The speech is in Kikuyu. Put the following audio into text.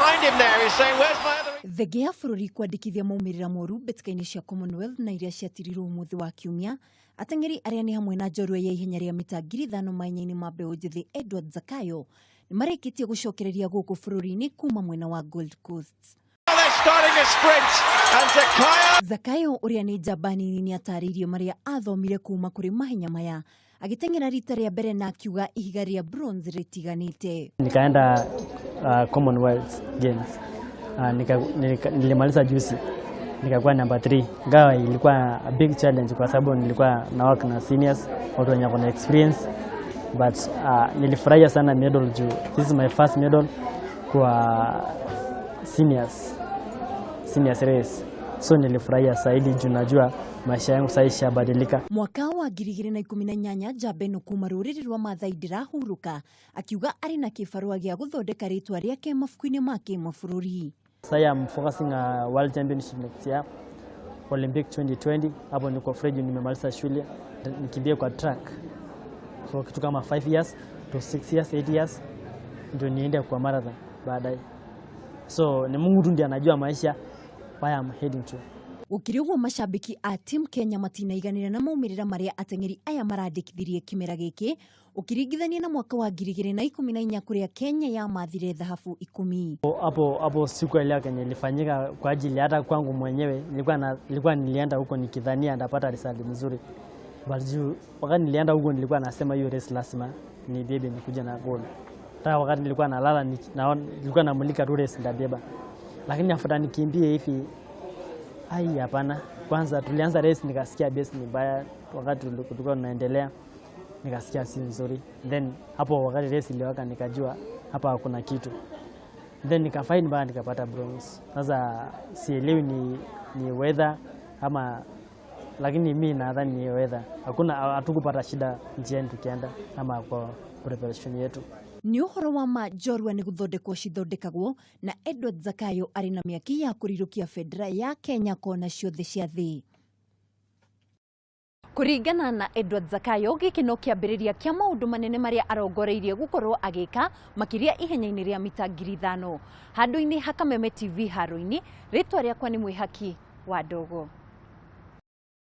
Behind him there is saying, "Where's my other?" Thenge ya bũrũri kwandĩkithia maumĩrĩra moru mbĩtĩka-inĩ cia Commonwealth na iria ciatirirwo ũmũthĩ wa kiumia. Ateng'eri arĩa nĩ hamwe na njorua ya ihenya rĩa mita 5,000 mahenya-inĩ ma mbeũ njĩthĩ Edward Zakayo nĩ marĩkĩtie gũcokereria gũkũ bũrũri-inĩ kuma mwena wa Gold Coast. They're starting a sprint, and Zakayo Zakayo ũrĩa nĩ njamba nini nĩ atarĩirie marĩa athomire kuma kũrĩ mahenya maya agĩteng'era rita rĩa mbere na akiuga ihiga rĩa bronze rĩtiganĩte. Nikaenda Commonwealth Games, nilimaliza juzi nikakuwa number 3. Ingawa ilikuwa a big challenge kwa sababu nilikuwa na work na seniors, watu wenye wako na experience, but nilifurahia sana medal juu this is my first medal kwa seniors race, so nilifurahia zaidi juu najua maisha yangu sasa ishabadilika. Mwaka wa 2018 njamba ĩno kuma rũrĩrĩ rwa Mathai ndĩrahurũka akiuga arĩ na kĩbarũa gĩa gũthondeka rĩtwa rĩake mabuku-inĩ ma kĩmabũrũri. Sasa I'm focusing a World Championship next year, Olympic 2020. Hapo niko free, nimemaliza shule, nikimbie kwa track for kitu kama 5 years to 6 years, 8 years, ndio niende kwa marathon baadaye. So ni Mungu tu ndiye anajua maisha where I'm heading to. Gũkĩrĩ ũguo, macambĩki a Team Kenya matinaiganĩra na maumĩrĩra marĩa ateng'eri aya marandĩkithirie kĩmera gĩkĩ ũkĩringithania na mwaka wa 2014 kũrĩa Kenya yamathire thahabu 10. Hapo hapo sikuelewa kenye ilifanyika kwa ajili hata kwangu mwenyewe nilikuwa nilienda huko nikidhania ndapata result mzuri, but juu wakati nilienda huko nilikuwa nasema hiyo race lazima nibebe nikuja na gold. Hata wakati nilikuwa nalala nilikuwa namulika tu race ndabeba, lakini after nikimbie hivi, ai, hapana. Kwanza tulianza race nikasikia base ni mbaya, wakati tulikuwa tunaendelea nikasikia si nzuri, then hapo wakati race iliwaka nikajua hapa hakuna kitu, then nikafight mpaka nikapata bronze. Sasa sielewi ni weather ama, lakini mi nadhani ni weather. Hakuna, hatukupata shida njiani tukienda ama kwa preparation yetu. Nĩ ũhoro wa ma njorua nĩ gũthondekwo cithondekagwo na Edward Zakayo arĩ na mĩaki ya kũrirũkia bendera ya Kenya kona ciothe cia thĩ. Kũringana na Edward Zakayo, gĩkĩ no kĩambĩrĩria kĩa maũndũ manene marĩa arongoreirie gũkorwo agĩka makĩria ihenya-inĩ rĩa mita 5,000. Handũ-inĩ ha Kameme TV haro-inĩ, rĩtwa rĩakwa nĩ Mwĩhaki wa Ndogo.